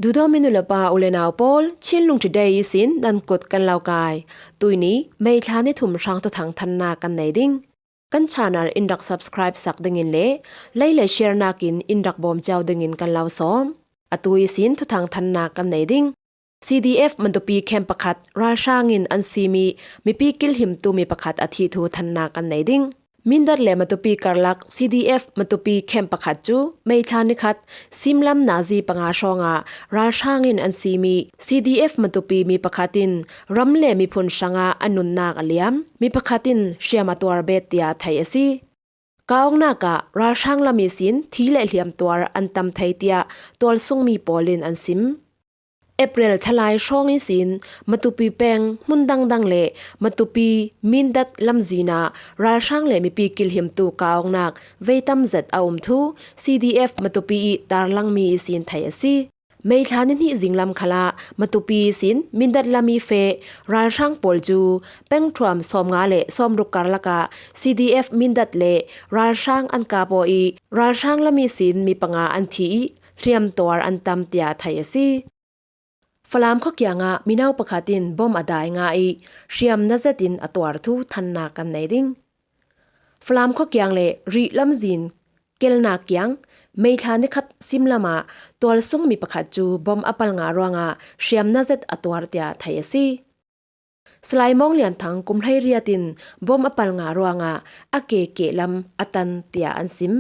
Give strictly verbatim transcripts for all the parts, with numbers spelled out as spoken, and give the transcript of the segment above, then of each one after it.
Duhdawm i nu le pa u le nau pawl, Chin Lungthim Day ihsin nan kut kan lo kai. Tuini, May thla ni thum Hrang thuthang thanna kan nei ding. Kan channel in rak subscribe sak dingin le like le share nakin in rak bawm ciau dingin kan lo sawm. Atu ihsin thuthang thanna kan nei ding. C D F Matupi camp pakhat ralhrang in an simi mipi kilhimtu mi pakhat a thih thu thanna kan nei ding. Mindat le Matupi karlak C D F Matupi camp pakhat cu May thla ni khat simlam nazi panga hrawngah ralhrang in an simi C D F Matupi mi pakhat in ram le miphun hrangah a nunnak a liam, mi pakhat in hriam a tuar bet tiah theih a si. Kauawknak ah ralhrang lam ihsin thi le hliam tuar an tam thei tiah tualsungmi pawl in an sim. April thalai hrawng ihsin Matupi peng hmun dangdang le Matupi Mindat lamzin ah ralhrang le mipi kilhimtu kauawknak veitam zet a um thu C D F Matupi i tarlangmi ihsin theih a si. May thla ni hnih zinglam khalah Matupi ihsin Mindat lam i feh ralhrang pawl cu peng thuam sawmnga le sawmruk karlak ah C D F Mindat le ralhrang an kap aw i ralhrang lam ihsin mi panga an thi i hliam tuar an tam tiah theih a si. Falam khua kiangah mino pakhat in bom a dai nga i hriam na zet in a tuar thu thanna kan nei ding. Falam khua kiang le Rih lamzin kelnak kiang May thla ni khat simlam ah tualsung mi pakhat cu bom a pal nga ruangah hriam na zet a tuar tiah theih a si. Salai Mawng Lian Thang kum hleiriat in bom a pal nga ruangah a ke kehlam a tan tiah an sim.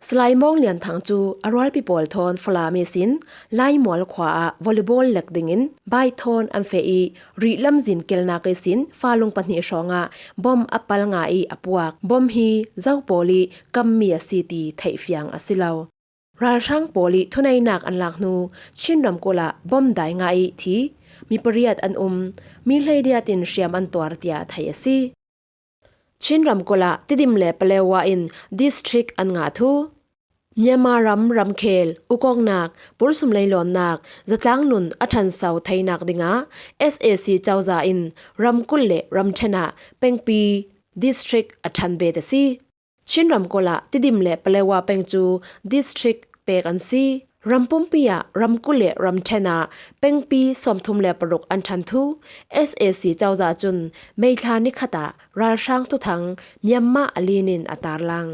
Salai Mawng Lian Thang cu a rualpi pawl thawn Falam ihsin Laimual khua ah volleyball lek dingin bike thawn an feh i Rih lamzin kelnak ihsin falung pahnih hrawngah bom a pal nga i a puak. Bom hi zo pawl i kammi a si ti theih fiang a si lo. Ralhrang pawl i thuneihnak an lak hnu Chin ramkulh ah bom dai nga i thi mi pariat an um, mi hleiriat in hriam an tuar tiah theih a si. Chin ramkulh ah Tidim le Palewa in district an ngah thu. Myanmar ram ramkhel ukawknak, pursum leilawnnak, zatlang nun a ṭhanso theinak dingah S A C cozah in ramkulh le ramṭhen ah pengpi district a ṭhan bet a si. Chin ramkulh ah Tidim le Palewa peng cu district pek an si. Ram pumpi ah ramkulh le ramṭhen ah pengpi sawmthum le paruk an ṭhan thu S A C cozah cun May thla ni khat ah ralhrang thuthang Myanmar a lin in a tarlang.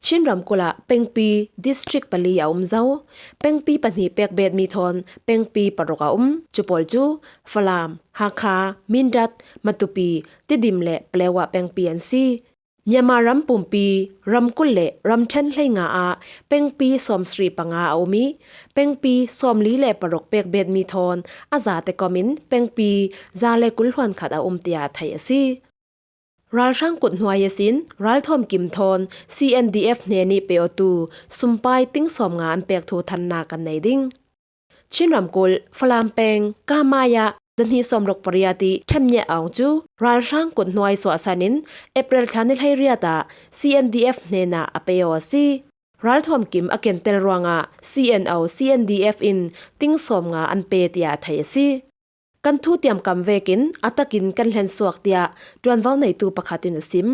Chin ramkulh ah pengpi district pali a um zo. Pengpi pahnih pek betmi thawn pengpi paruk a um. Cu pawl cu Falam, Hakha, Mindat, Matupi, Tidim le Palewa pengpi an si. Myanmar ram pumpi ramkulh le ramṭhen hleinga ah pengpi sawmsarih panga a um i pengpi sawmli le paruk pek betmi thawn a zate kom in pengpi za le kul hluan khat a um tiah theih a si. Ralhrang kut hnuai ihsin ralthuam kim thawn C N D F hnen i pe awtu sumpai ting sawmnga an pek thu thanna kan nei ding. Chin ramkulh Falam peng Kamai ah zahnih sawmruk pariat i ṭhemngiah awng cu ralhrang kut hnuai suahsan in April thla ni hleiriat ah C N D F hnenah a pe aw a si. Ralthuam kim a kentel ruangah C N O C N D F in ting sawmnga an pe tiah theih a si. Kan thu tiamkam vekin a takin kan hlensuak tiah ṭuanvo neitu pakhat in a sim.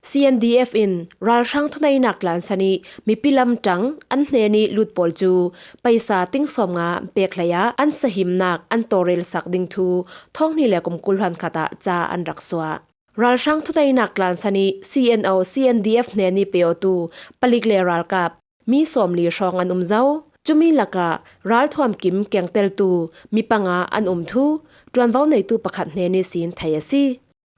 C N D F in ralhrang thuneihnak tlansan i mipi lamṭang an hnen i lut pawl cu paisa ting sawmnga pek hlei ah an sahimnak an tawlrelsak ding thu thawng hnih le kum kul hluan khat ah ca an rak suah. Ralhrang thuneihnak tlansan i C N O C N D F hnen i pe awtu palik le ralkap mi sawmli hrawng an um zo. Cumi lakah ralthuam kim kengteltu mi panga an um thu ṭuanvo neitu pakhat hnen ihsin theih a si.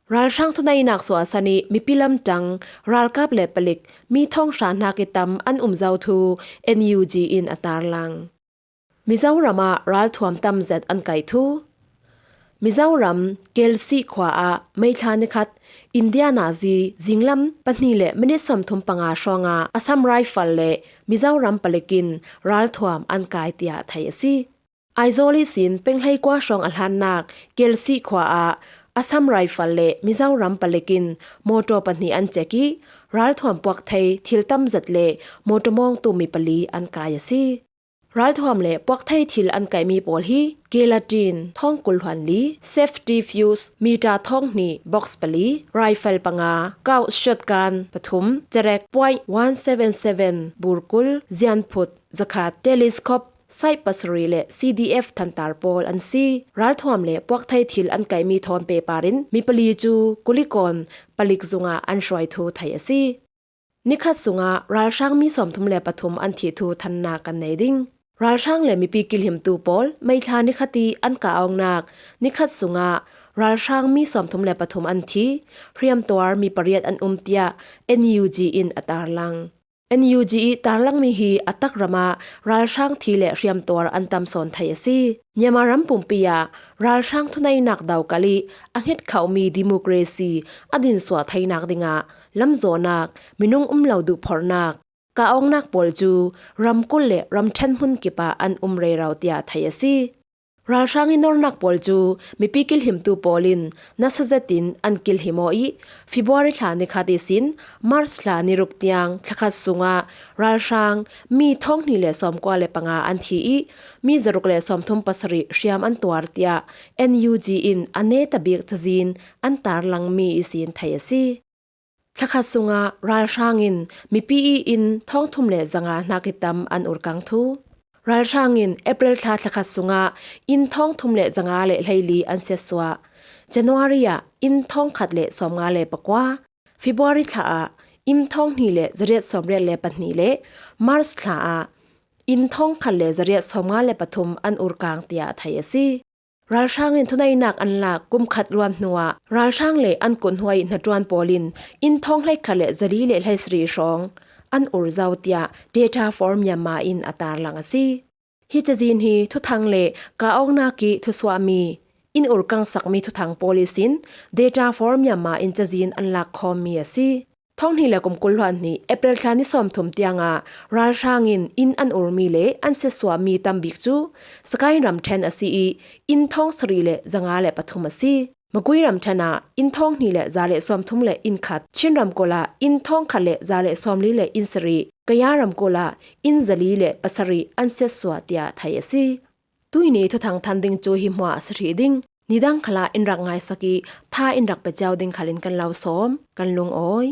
Ralhrang thuneihnak suahsan i mipi lamṭang ralkap le palik mi thawng hra hnak i tam an um zo thu N U G in a tarlang. Mizoram ah ralthuam tam zet an kaih thu. Mizoram Kelsih khua ah May thla ni khat India nazi zinglam pahnih le minit sawmthum panga hrawngah Assam Rifle le Mizoram palik in ralthuam an kai tiah theih a si. Aizawl ihsin peng hleikua hrawng a hlannak Kelsih khua ah Assam Rifle le Mizoram palik in mawṭaw pahnih an cek i ralthuam puak thei thil tam zet le mawṭaw mawngtu mi pali an kai a si. Ralthuam le puak thei thil an kaihmi pawl hi gelatin thawng kul hluan li, safety fuse meter thawng hnih box pali, rifle panga, Colt shotgun pathum, cerek point one seven seven bur kul, zianphut zakhat, telescope Site pasarih le C D F thantar pawl an si. Ralthuam le puakthei thil an kaihmi thawn pehpar in mi pali cu Kulikawn palik zungah an hruai thu thei a si. Nikhat sungah ralhrang mi sawmthum le pathum an thih thu thannak kan nei ding. Ralhrang le mipi kilhimtu pawl May thla nikhat ih an kah awknak nikhat sungah ralhrang mi sawmthum le pathum an thi, hriamtuar mi pariat an um tiah N U G in a tarlang. N U G ih tarlangmi hi a tak ramah ralhrang thi le hriamtuar an tam sawn thei a si. Myanmar ram pumpi ah ralhrang thuneihnak dokal ih a hngetkhauhmi democracy a dinsuah theinak dingah lamzawhnak, minung um lo duhphorhnak, kah awknak pawl cu ramkulh le ramṭhen hmun kipah an um rero tiah thei a si. Ralhrang ih nornak pawl cu mipi kilhimtu pawl in nasa zetin an kilhim aw ih February thla nikhat ihsin March thla niruk tiang thlakhat sungah ralhrang mi thawng hnih le sawmkua le panga an thi ih mi zaruk le sawmthum pasarih hriam an tuar tiah N U G in a netabik cazin an tarlangmi ihsin thei a si. Thlakhat sungah ralhrang in mipi ih inn thawngthum le zanga hnak ih tam an urkang thu. Ralhrang in April thla thlakhat sungah inn thawngthum le zanga le hleili an siatsuah. January ah inn thawngkhat le sawmnga le pakua, February thla ah inn thawng hnih le zariat sawmriat le pahnih le March thla ah inn thawngkhat le zariat sawmnga le pathum an urkang tiah thei a si. Ralhrang in thuneihnak an lak kum khat luan hnuah ralhrang le an kuthnuai hnaṭuan pawl in inn thawng hleikhat le zali le hleisarih hrawng an ur zo tiah Data for Myanmar in a tarlang a si. Hi cazin hi thuthang le kah awknak ih thusuahmi in urkang sakmi thuthang pawl ihsin Data for Myanmar in cazin an lakkhawmmi a si. Thawng hnih le kum kul hluan hnih April thla ni sawmthum tiangah ralhrang in inn an urmi le an siatsuahmi tambik cu Sagaing ramṭhen a si ih inn thawng sarih le zanga le pathum a si. Magway ramṭhen ah inn thawng hnih le za le sawmthum le inn khat, Chin ramkulh ah inn thawng khat le za le sawmli le inn sarih, Kaya ramkulh ah inn zali le pasarih an siatsuah tiah thei a si. Tuihni thuthang than ding cu hi hmuah a si hrih ding. Nidang khalah in rak ngaisak ih tha in rak pe cio ding khal in kan lo sawm, kan lungawi.